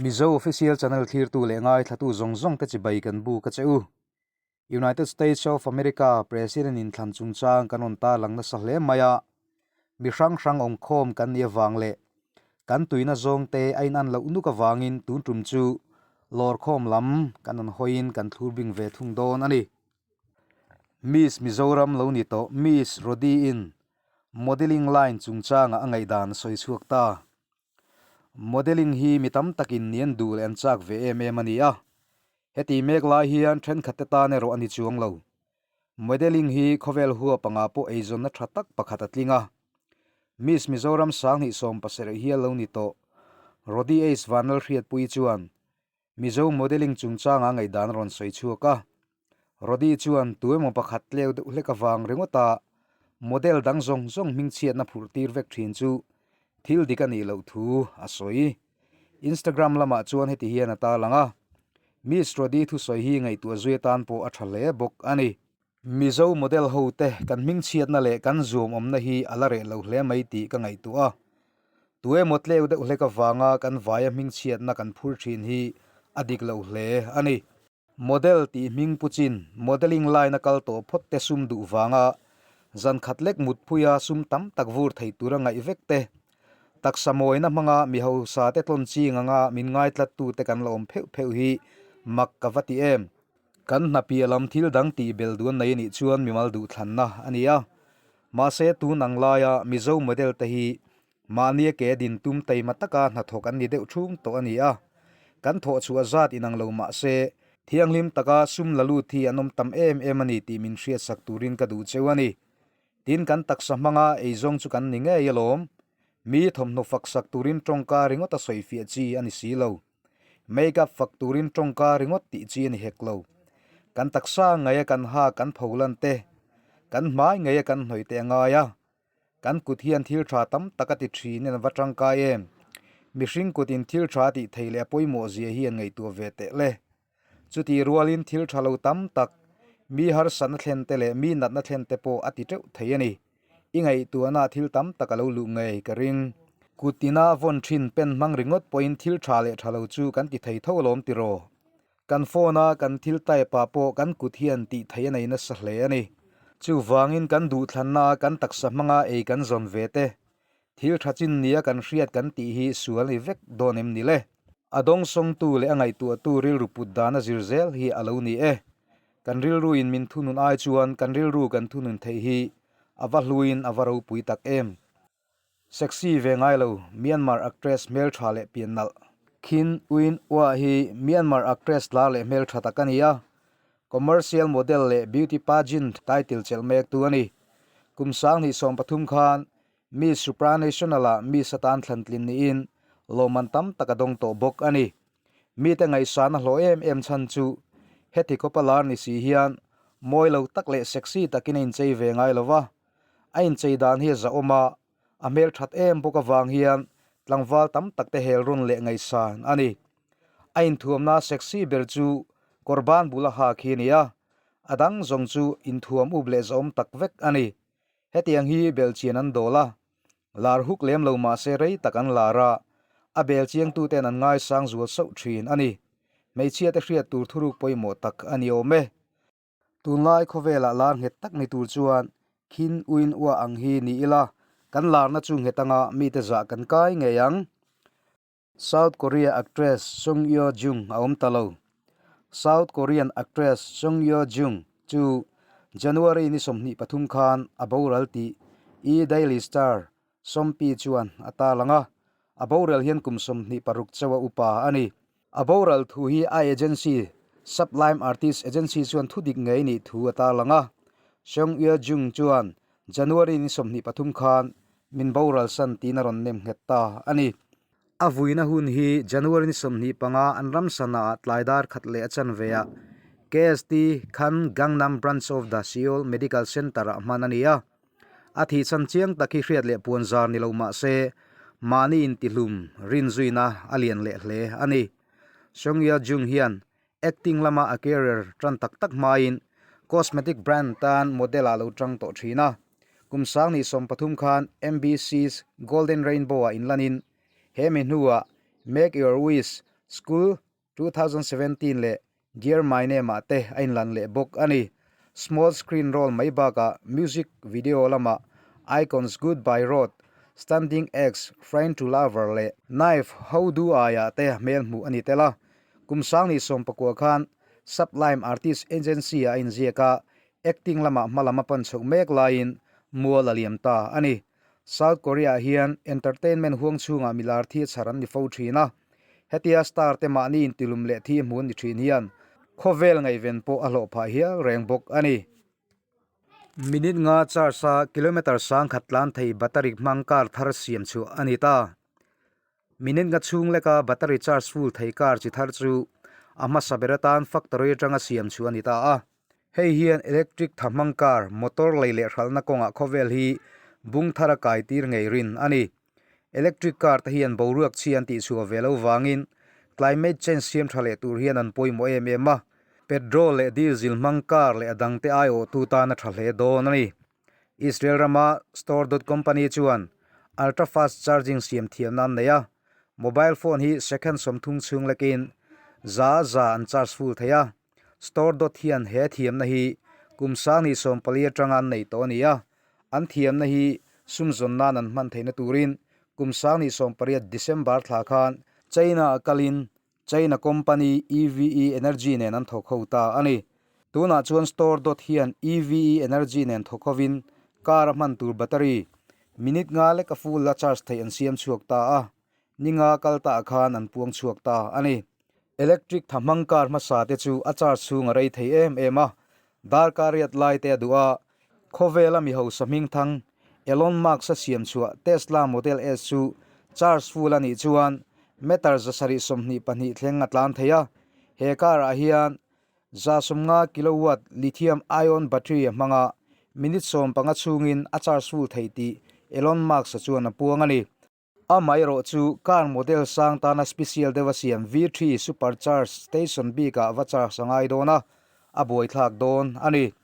Mizo Official Channel thlirtu leh ngaithlatu zawng zawng te chibai kan buk a che u. United States of America President inthlan chungchang kan rawn tarlang nasa hle mai a, mi hrang hrang awmkhawm kan nih avang leh kan tuina zawng te a inan loh nuk avangin tun tum chu lawrkhawm lam kan rawn hawiin kan thlur bing ve thung dawn a ni. Miss Mizoram lo ni tawh Miss Rody-in modelling line chungchanga a ngaihdan a sawi chhuak ta. Modelling hi mi tam takin ni an duh leh an chak ve em em a ni a, heti mek lai hian thenkhat te tan erawh a ni chuang lo. Modelling hi khawvel huap anga pawh eizawnna tha tak pakhat a tling a. Miss Mizoram 2017 hial lo ni tawh Rody Ace Vanlalhriatpuii chuan Mizo modelling chungchanga ngaihdan a rawn sawi chhuak a. Rody chuan tu emaw pakhat tleu deuh hlek avang ringawt a model dang zawng zawng hmingchhiatna phurh tir vek thin chu thil dik a nih loh thu a sawi. Instagram lamah chuan heti hian a tarlang a, Miss Rody thusawi hi ngaihtuah zui atan pawh a tha hle bawk a ni. Mizo model ho te kan hmingchhiatna leh kan zuam awmna hi a la reh lo hle mai tih ka ngaihtuah a. Tu emaw tleu deuh hlek avanga kan vaia hmingchhiatna kan phur thin hi a dik lo hle a ni. Model tih hming pu chin modelling line a kal tawh phawt te sum duh vanga zan khat lek mutphuia sum tam tak vur thei tura ngaih vek te, taksa mawina hmanga mi hausa te tlawn ching anga min ngaitlat tu te kan la awm pheuh pheuh hi mak ka va ti em. Kan hna piah lam thil dang tih bel duan nei anih chuan mimal duhthlanna a ni a, mahse tun ang laia Mizo model te hi Mahnia ke din tum taima taka hnathawk an ni deuh thung tawh a ni a, kan thawh chhuah zat inang lo mah se, thianghlim taka sum la lut hi an awm tam em em a ni tih min hriatsak turin ka duh cheu a ni. Tin, kan taksa hmanga eizawng chu kan ni ngei alawm. Mi thawmhnaw faksak turin tawngka ringawt a sawifiah chi a ni si lo. Make up fak turin tawngka ringawt tih chi a ni hek lo. Kan taksa ngeia kan ha kan pholan te, kan hmai ngeia kan hnawih te a ngai a. Kan kut hian thil tha tam tak a ti thin in a va tangkai em? Mihring kut in thil tha tih thei leh a pawimawh zia hi an ngaihtuah ve teh le. Chutih rualin thil tha lo tam tak, mi harsatna thlen te leh mi natna thlen te pawh a ti teuh thei a ni. I ngaihtuahna thil tam tak a lo luh ngei ka ring. Kut ina vawn thin pen hmang ringawt pawhin thil tha leh tha lo chu kan ti thei tho alawm tiraw? Kan phone a kan thil type ah pawh kan kut hian tih theih a nei nasa hle a ni. Chuvangin kan duhthlanna a kan taksa hmanga ei kan zawn ve te, thil tha chin nia kan hriat kan tih hi sual ni vek dawn em ni le? A dawngsawngtu leh a ngaihtuahtu rilru put dan a zir zel hi a lo ni e. Kan rilru in min thunun ai chuan kan rilru kan thunun theih hi a va hluin a va ropui tak em. Sexy ve ngai lo, Myanmar actress hmeltha leh pian nalh. Khin Win Wah hi Myanmar actress lar leh hmeltha tak a ni a, commercial model leh beauty pageant title chelh mektu a ni. Kum 2013 khan Miss Supranational-ah Miss atan thlantlin niin lawmman tam tak a dawng tawh bawk a ni. Mite ngaihsan a hlawh em em chhan chu heti khawpa lar ni si hian mawi lo tak leh sexy takin a inchei ve ngai lo va, A inchei dan hi a zahawm a, a hmel that em bawk avang hian tlangval tam tak te hel rawn leh ngaihsan a ni. A inthuamna sexy ber chu kawr ban bula ha khi a ni a, a dang zawng chu inthuam up leh zahawm tak vek a ni. Hetiang hi belchian an dawl a, lar huk lem lo mahse rei tak an lar a, a bel chiangtuten an ngaisang zual sauh thin a ni. Hmeichhia te hriat tur thuruk pawimawh tak a ni awm e. Tunlai khawvelah lar nghet tak ni tur chuan Khin Uin Ua ang hi ni ila, kan larna chu nghet anga mite zah kan kai ngei ang. South Korea actress Sung Yeo Jung a awm ta lo. South Korean actress Sung Yeo Jung chu January ni 23 khan a boral tih E Daily Star Sawmpi chuan a tarlang a, a boral hian kum 26 chauha upa a ni. A boral thu hi a agency, Sublime Artist Agency chuan thu dik ngei nih thu a tarlang a. Seong Yeo Jung chuan January ni 23 khan min boral san tiin a rawn nem nghet ta a ni. A vuina hun hi January ni 25 an ram sana ah tlai dar khat leh a chanve ah KST Khan Gangnam Branch of the Seoul Medical Center ah hman a ni a. A thih chhan chiang tak hi hriat leh puan zar ni lo mah se, mahni intihlum rinzuina a lian leh hle a ni. Song Yeo Jung hian acting lama a career tan tak tak hmain cosmetic brand tan model ah lo tang tawh thin a. Kum 2013 khan MBC's Golden Rainbow ah inlanin he mi hnuah Make Your Wish School, 2017 leh Dear My Name ah te a inlan leh bawk a ni. Small screen role mai bakah music video lamah Icon's Goodbye Road, Standing Eggs, Friend to Lover leh Knife, How Do I ah te hmel hmuh a ni tel a. Kum sang ni sawmpakua khan Sublime Artist Agency ah a inziak a, acting lamah hmalam a pan chhoh mek laiin mual a liam ta a ni. South Korea ah hian entertainment huang chhungah milar thi chhar an ni fo thin a, hetia star te mahni intilum leh thi hmun ni thin hian khawvel ngaihven pawh a hlawh phah hial reng bawk a ni. Minute nga charge a kilometre sang khat tlan thei battery hmang car thar siam chhuah a ni ta. Minute nga chhung leka battery charge full thei car chi thar chu a hmasa ber atan factory atanga siam chhuah a ni ta a. Hei hian electric tha hmang car, motor lei leh hralhna kawngah khawvel hi bung thar a kai tir ngei rin a ni. Electric car te hian boruak chhi an tihchhuah ve lo vangin climate change siam tha leh tur hian an pawimawh em em a, petrol leh diesel hmang car leh a dangte aiawhtu tan a tha hle dawn a ni. Israel rama Store dot company chuan ultra fast charging siam thiamna an nei a, mobile phone hi second 30 chhung lekin za za an charge full thei a. Store dot hian he thiamna hi kum sang 14 atanga an nei tawh a ni a, an thiamna hi sumzawn nan an hman theihna turin kum 2018 December thla khan China ah kalin China company EVE Energy nen an thawk ho ta a ni. Tunah chuan Store dot hian EVE Energy nen thawk hovin car a hman tur battery minute nga lek a full a charge theih an siam chhuak ta a, ni nga kal ta ah khan an puang chhuak ta a ni. Electric tha hmang car hmasa te chu a charge chhung a rei thei em em a, darkar riat lai te a duh a, khawvela mi hausa hming thang Elon Musk a siam chhuah Tesla Model S chu charge full a nih chuan meter 722 thleng a tlan thei a, he car ah hian 150 kilowatt lithium ion battery a hmang a, minute 15 chhungin a charge full thei tih Elon Musk a chuan a puang a ni. Amaherawh chu car model sang tana special deuh a siam V3 Supercharge station bikah va charge a ngai dawn a, a buaithlak dawn a ni.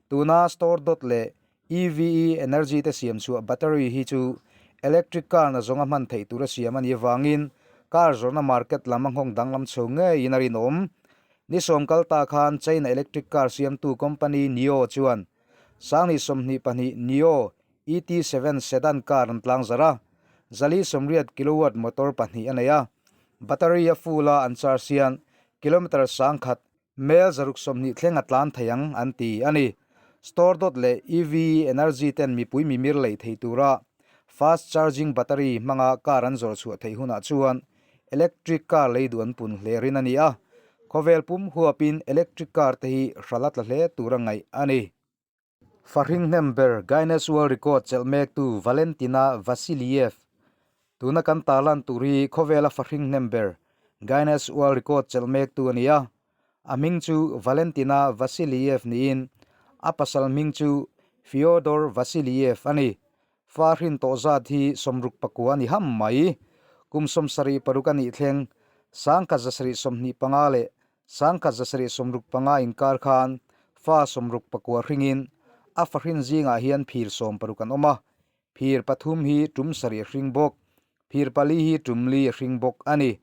Tuna store dawt leh EVE Energy te siam chhuah battery hi chu electric car na zawnga hman theih tura siam a nih avangin car zawrhna market lam a nghawng danglam chho ngeiin a rinawm. Ni sawm kal ta khan China electric car siamtu company Nio chuan 2022 Nio ET7 sedan car an tlang zarh a, 480 kilowatt motor pahnih a nei a, battery a full a an charge hian kilometre 1000 mel 620 thleng a tlan thei ang an ti a ni. Store dawt leh EV energy ten mipui mimir lei thei tura fast charging battery hmanga car an zawrh chhuah theih hunah chuan electric car lei duh an pun hle rin a ni a, khawvel pum huapin electric car te hi hral a tla hle tura ngaih a ni. Fahring hnem ber Guinness World Record chelh mektu Valentina Vasiliev. Tuna kan tarlan tur hi khawvela fahring hnem ber Guinness World Record chelh mektu a ni a. A hming chu Valentina Vasiliev niin a pasal hming chu Fyodor Vasiliev a ni. Fa hrin tawh zat hi 69 a ni ham mai. Kum 76 a nih thleng 1725 leh 1765 inkar khan fa 69 hringin a fahrin zingah hian phir 60 an awm a, phir pathum hi tum sarih a hring bawk, phir pali hi tum li a hring bawk a ni.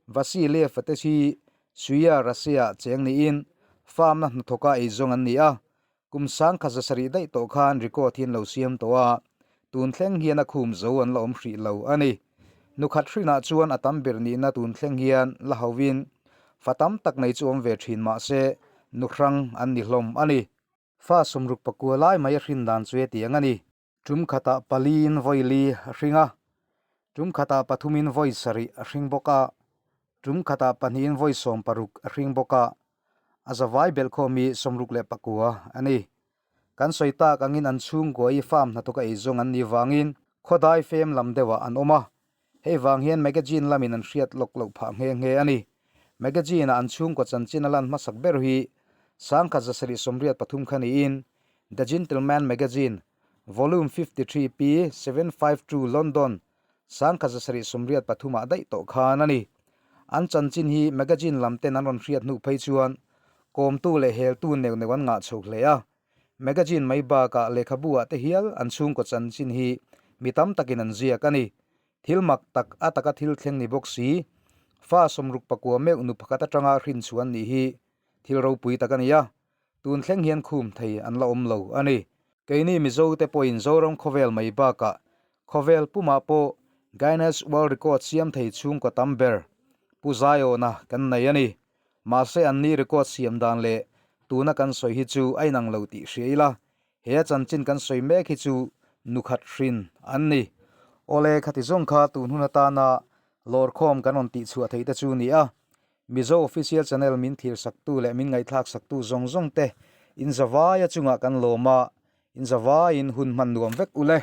Vasiliev te hi Suia Russia cheng niin farm-na hnathawka eizawng an ni a, Kum 1700 daih tawh khan record hi an lo siam tawh a, tun thleng hian a khum zo an la awm hrih lo a ni. Nukhat hrinah chuan a tam ber nihna tun thleng hian la hovin fa tam tak nei chu awm ve thin mah se nu hrang an ni hlawm a ni. Fa 69 lai mai a hrin dan chu hetiang a ni. Tum khatah paliin vawi li a hring a, tum khatah pathumin vawi sarih a hring bawk a, tum khatah pahnihin vawi 60 a hring bawk a, a zavai belhkhawm hi 69 a ni. Kan sawi tak angin an chhungkua hi farm hnathawka eizawng an nih vangin khawdai fem lam deuhah an awm a, hei vang hian magazine lamin an hriat lawk loh phah nghe nghe a ni. Magazine-ah an chhungkaw chanchin a lan hmasak ber hi 1783 kha niin The Gentleman Magazine, Volume 53 p. 752 London, 1783 ah daih tawh khan a ni. An chanchin hi magazine lam ten an rawn hriat hnuh phei chuan kawmtu leh heltu neuh neuh an ngah chho hle a. Magazine mai bakah lehkhabu ah te hial an chhungkaw chanchin hi mi tam takin an ziak a ni. Thil mak tak a taka thil thleng ni bawk si. Fa 69 meuh nu pakhat atanga hrin chhuah an nih hi thil ropui tak a ni a, tun thleng hian khum thei an la awm lo a ni. Keini Mizo te pawhin Zoram khawvel mai bakah khawvel pumah pawh Guinness World Record siam thei chhungkaw tam ber Pu Zaiawna kan nei a ni. Mahse anni record siam dan leh tuna kan sawi hi chu a inang lo tih hria ila, he a chanchin kan sawi mek hi chu nukhat hrin an ni. Awle khati zawng kha tun hun atana lawrkhawm kan rawn tihchhuah theih te chu ni a, Mizo Official Channel min thlir saktu leh min ngaihthlak saktu zawng zawng te in zavaia chungah kan lawm a, in zavaiin hun hman nuam vek ule.